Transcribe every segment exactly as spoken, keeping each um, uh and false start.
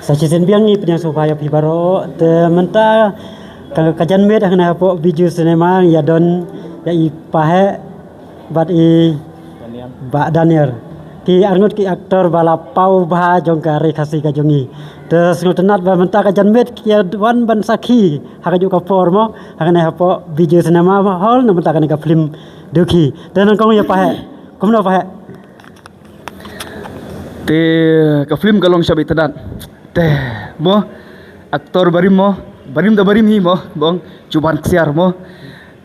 Sa shisien biang ngi pdiang sngewbha ïa phi baroh. Te mynta ka, ka janmiet hangne hapoh Bijou Cinema ïa don ïa i Paheh bad i Bah Daniel. Ki arngut ki actor ba la paw bha jong ka ri Khasi ka jong ngi. Te sngewtynnat ba mynta ka janmiet ki ïa wan ban sakhi ha kajuh ka por mo hangne hapoh Bijou Cinema Hall na mynta kane ka film Dukhi. Te nyngkong ïa Paheh. Kumno Paheh? Te ka film ka long shaba itynnat. Te mo, actor barim mo, barim da barim hi mo, bong, Juban Ksiar mo.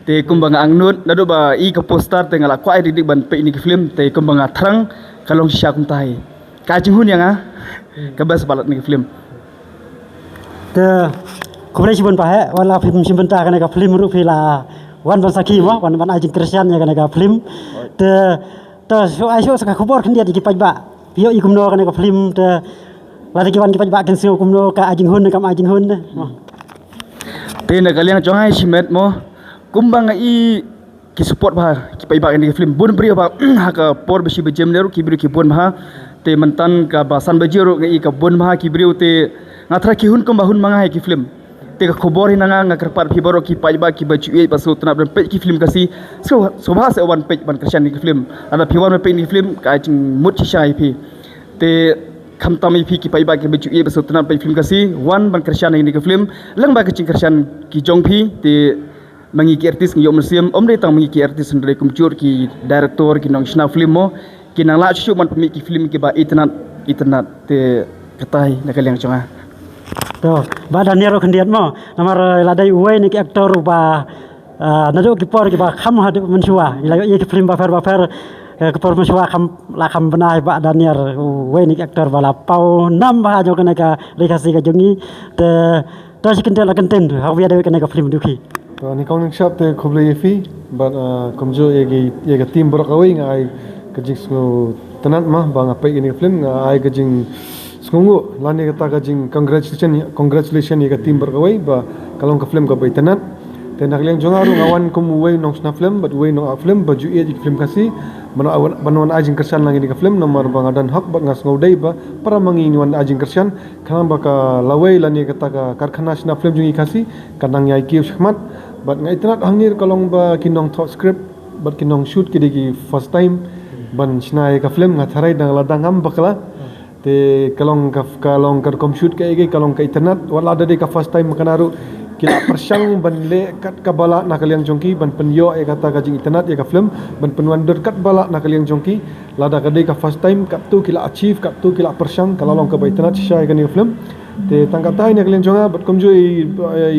Te kumba nga angnud naduh ba i ka poster te nga la kwah dik dik ban peit ïa kane ka film, te kumba nga thrang ka long shisha kumta hi. Ka jinghun ïa nga, ka best ba la leit ïa kane ka film. Te khublei shibun Paheh, wat la phim shim bynta kane ka film ruh phi la wan ban sakhi mo, wan ban ai jingkyrshan ïa kane ka film. Te To shu ai shu sa ka khubor khyndiat ïa ki paidbah. Phi ïohi kumno kane ka film te lada ki wan ki paidbah kin sngew kumno, ka ai jinghun ne kam ai jinghun ne. Mo. Te na ka liang jong nga shimet mo. Kumba nga i ki support bha ki paidbah kane ka film. Bun briew ba ha ka por ba shi baje mynne ruh ki briew ki bun bha. Te mynta kaba san baje ruh nga i ka bun bha ki briew te nga tharai ki hun kumba hun ma nga ha ki film. Te ka khubor hi na nga, nga kyrpad phi baroh ki paidbah kiba ju ïeit ba sngewtynnat ban peit ki film Khasi. Sngewbha, sngewbha sa wan peit ban kyrshan ïa ki film. Lada phi wan ban peit ïa ki film ka ai jingmut shisha ïa phi. Te khamtam ïa phi ki paidbah kiba ju ïeit ba sngewtynnat peit film Khasi, wan ban kyrshan ïa ki film. Lyngba ka jingkyrshan ki jong phi te ma ngi ki artist ngi ïoh mynsiem, ym dei tang ma ngi ki artist hynrei kumjuh ki director ki nongshna film mo. Ki nang lah shuh shuh ban pynmih ki film kiba itynnat itynnat te katai na ka liang jong nga. To, Bah Daniel ruh khyndiat mo. Namar, eh, la dei uwei na ki actor ba, ah, naduh ki por kiba kham haduh mynshuwa. Ngi la ïoh ïa ki film bapher bapher, eh, ki por mynshuwa kham la kham bynai Bah Daniel uwei na ki actor ba la paw nam bha jong kane ka ri Khasi ka jong ngi. Te To shi kyntien la kyntien ha kaba ïadei bad kane ka film Dukhi. To nyngkong nyngshap te khublei ïa phi bad, ah, kumjuh ïa ki, ïa ka team baroh kawei nga ai ka jingsngewtynnat ma ba nga peit kane ka film, nga ai ka jingsngewnguh lane kata ka jing congratulation, congratulation ïa ka team baroh kawei ba ka long ka film kaba itynnat. Te na ka liang jong nga ruh nga wan kum uwei nongshna film bad uwei nongak film ba ju ïeit ïa ka film Khasi ban wan, ban wan ai jingkyrshan lang ïa kane ka film namar ba nga don hok bad nga sngewdei ba para ma ngi ngin wan ai jingkyrshan. Khnang ba ka lawei lane kata ka karkhana shna film jong ngi Khasi kan nang ïai kiew shakhmat. Bad nga itynnat hangne ka long ba ki nongthoh script bad ki nongshoot ki dei ki first time ban shna ïa ka film, nga tharai dang la dang ngam bakla. Te ka long ka, ka long ka rukom shoot kaei kaei ka long ka itynnat, wat la da dei ka first time kane ruh ki la pyrshang ban leh kat kaba lah na ka liang jong ki ban pynïoh ïa kata ka jingitynnat ïa ka film, ban pynwandur kat ba lah na ka liang jong ki. Lada ka dei ka first time, katto ki la achieve, katto ki la pyrshang, ka la long kaba itynnat shisha ïa kane ka film. Te tang katai na ka liang jong nga bad kumjuh i,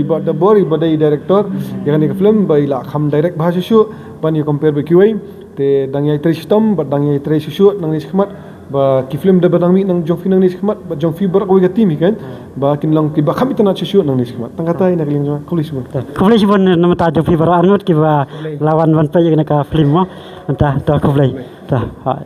i Bah Dabor, i ba dei director ïa kane ka film, ba i la kham direct bha shuh shuh ban ïa compare bad kiwei. Te dang ïai trei shitom bad dang ïai trei shuh shuh nangne shakhmat ba ki film da ba dang mih na jong phi nangne shakhmat bad jong phi baroh kawei ka team hi kan, ba kin long kiba kham itynnat shuh shuh nangne shakhmat. Tang katai na ka liang jong nga. Khublei shibun. Khublei shibun na ka bynta jong phi baroh arngut kiba la wan ban peit ïa kane ka film mo. Mynta to khublei. To, hai.